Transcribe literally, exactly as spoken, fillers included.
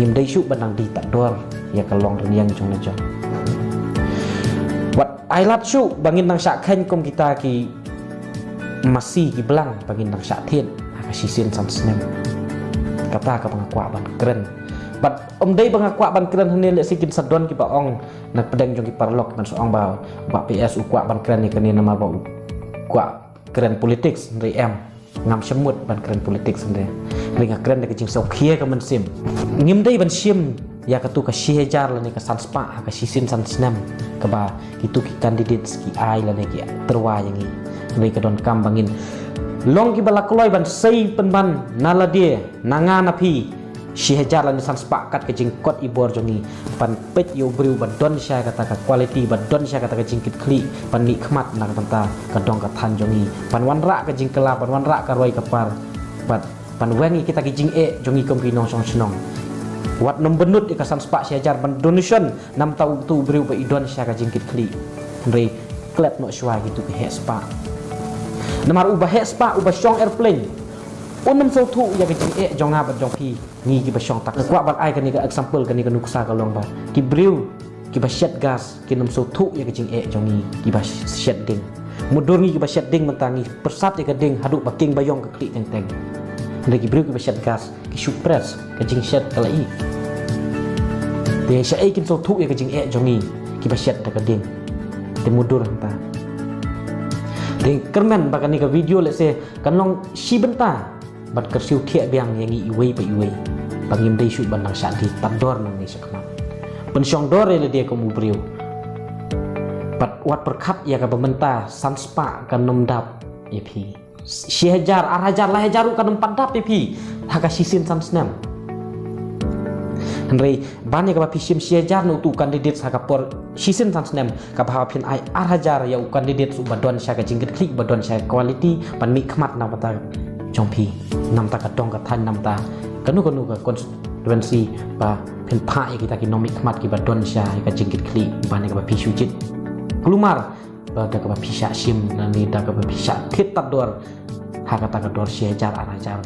Ngim dei shuh ban dang die tad dor ïa ka long rynïeng jong la jong. Wat ai lad shuh ba ngin nang shah kheiñ kum kita ki masi ki blang ba ngin nang shah thied ha ka shisien san snem. Kata kaba nga kwah ban kren. Bad ym dei ba nga kwah ban kren hangne, lehse kin sa don kiba ong na pdeng jong ki paralok ban sa ong ba Bah P S u kwah ban kren ïa kane namar ba u kwah kren politics, hynrei em. Ngam shym mut ban kren politics hynrei. Hynrei nga kren da ka jingsngewkhia ka mynsiem. Ngim dei ban shim ïa katu ka shi hajar lane ka san spah ha ka shisien san snem kaba kitu ki candidates ki ai lane ki tyrwa ïa ngi. Hynrei ka donkam ba ngin long kiba la kloi ban sei pynban na lade, na nga na phi, shi hajar lane san spah kat ka jingkot i bor jong ngi ban peit ïa u briew ba don sha kata ka quality, ba don sha kata ka jingkitkhlieh, ban mihkhmat na ka bynta ka dong ka thaiñ jong ngi, ban wanrah ka jingkylla, ban wanrah ka roi ka par, bad ban weng ïa kita ki jingeh jong ngi kum ki nongshong shnong. Wat nym bynnud ïa ka san spah shi hajar ban donation namar utu u briew ba i don sha ka jingkitkhlieh. Hynrei klet noh shuwa ïa kitu ki heh spah. Namar uba heh spah, uba shong airplane, un nym sngewthuh ïa ka jingeh jong nga bad jong phi. Ngi kiba shong tak. Nga kwah ban ai kane ka example, kane ka nuksa ka long ba ki briew kiba shet gas kin nym sngewthuh ïa ka jingeh jong ngi kiba shet ding. Mutdur ngi kiba shet ding mynta ngi pyrsad ïa ka ding haduh ba king ba ïong ka khlieh teng teng. Hynrei ki briew kiba shet gas ki shu press, ka jingshet ka la ih. Te shaei kin sngewthuh ïa ka jingeh jong ngi kiba shet da ka ding? Te mutdur hangta. Te kyrmen ba kane ka video lehse kan long shi bynta ban kyrsiew thiah biang ïa ngi iwei pa iwei ba ngim dei shuh ban nang shah die tad dor nangne shakhmat. Pynshong dor ïa lade kum u briew bad wat pyrkhat ïa kaba mynta san spah kan nym dap ïa phi. Shi hajar, ar hajar, lai hajar ruh kan nym pat dap ïa phi ha ka shisien san snem. Hynrei ban ïa kaba phi shim shi hajar na utu u candidate ha ka por shisien san snem, kaba haba phin ai ar hajar ïa u candidate uba don sha ka jingkitkhlieh, ba don sha ka quality, ban mihkhmat na ka bynta jong phi, na ka bynta ka dong ka thaiñ, na ka bynta kano kano ka constituency, ba phin phah ïa kita ki nongmihkhmat kiba don sha ïa ka jingkitkhlieh ban ïa kaba phi shu jied kulmar ba da kaba phi shah shim lane da kaba phi shah thied tad dor ha kata ka dor shi hajar ar hajar.